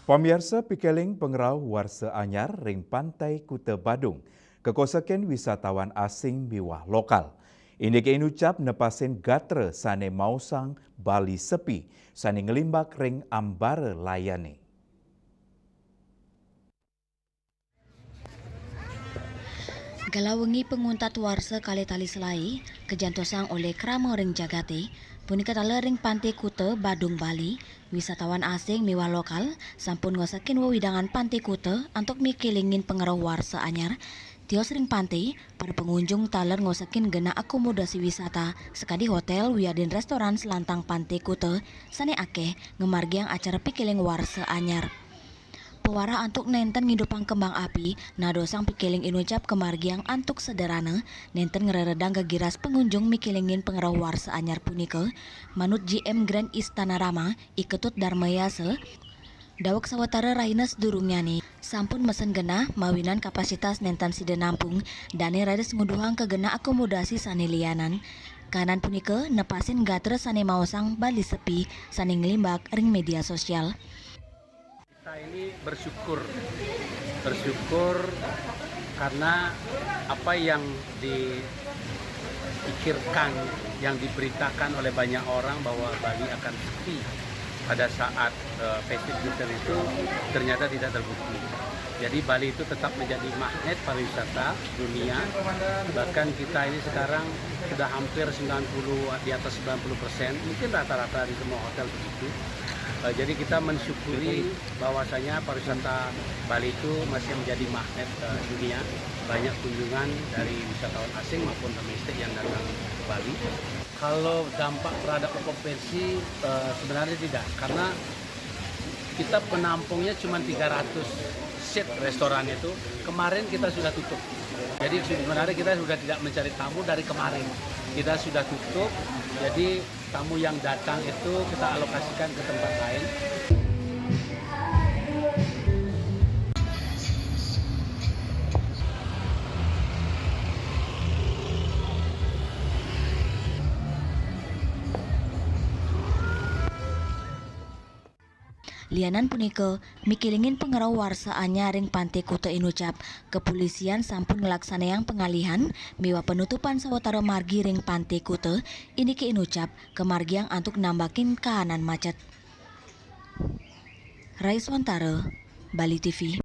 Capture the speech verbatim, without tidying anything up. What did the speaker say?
Pamiarsa, pikeling pangrauh warsa anyar ring Pantai Kuta Badung kakosekin wisatawan asing miwah lokal. Indiké inucap nepasin gatra sané maosang Bali sepi sané nglimbak ring ambara layané. Galah wengi panguntat warsa kalih tali selaé, kajantosang olih krama ring jagaté, punika taler ring Pantai Kuta, Badung, Bali, wisatawan asing miwah lokal sampun ngosekin wewidangan Pantai Kuta antuk mikelingin pangrauh warsa anyar. Tios ring pantai, para pangunjung taler ngosekin genah akomodasi wisata sakadi hotél wiadin réstoran salantang Pantai Kuta sané akéh ngamargiang acara pikeling warsa anyar. Pawarah antuk nénten ngidupang kembang api, nadosang pikeling inucap kamargiang antuk sederhana, nénten ngreredang gegiras pangunjung mikelingin pangrauh warsa anyar punika, manut G M Grand Istana Rama, I Ketut Darmayasa, daweg sawatara rahina sadurungnyané sampun mesen genah mawinan kapasitas nénten sida nampung, dané raris nguduhang ka genah akomodasi sané lianan. Kahanan punika nepasin gatra sané maosang Bali sepi sané nglimbak ring média sosial. Kita ini bersyukur, bersyukur karena apa yang dipikirkan, yang diberitakan oleh banyak orang bahwa Bali akan sepi pada saat, eh, festive season itu ternyata tidak terbukti. Jadi Bali itu tetap menjadi magnet pariwisata dunia. Bahkan kita ini sekarang sudah hampir sembilan puluh, di atas sembilan puluh persen, mungkin rata-rata di semua hotel begitu. Eh, jadi kita mensyukuri bahwasanya pariwisata Bali itu masih menjadi magnet, eh, dunia. Banyak kunjungan dari wisatawan asing maupun domestik yang datang ke Bali. Kalau dampak terhadap okupansi, eh, sebenarnya tidak, karena kita penampungnya cuma tiga ratus seat restoran itu. Kemarin kita sudah tutup. Jadi sebenarnya kita sudah tidak mencari tamu dari kemarin. Kita sudah tutup, jadi tamu yang datang itu kita alokasikan ke tempat lain. Lianan punika, mikelingin pangrauh warsa anyar ring Pantai Kuta inucap, kepolisian sampun nglaksanayang pangalihan miwah penutupan sawatara margi ring Pantai Kuta, indiké inucap kamargiang antuk nambakin kahanan macet. Raiswantara, Bali T V.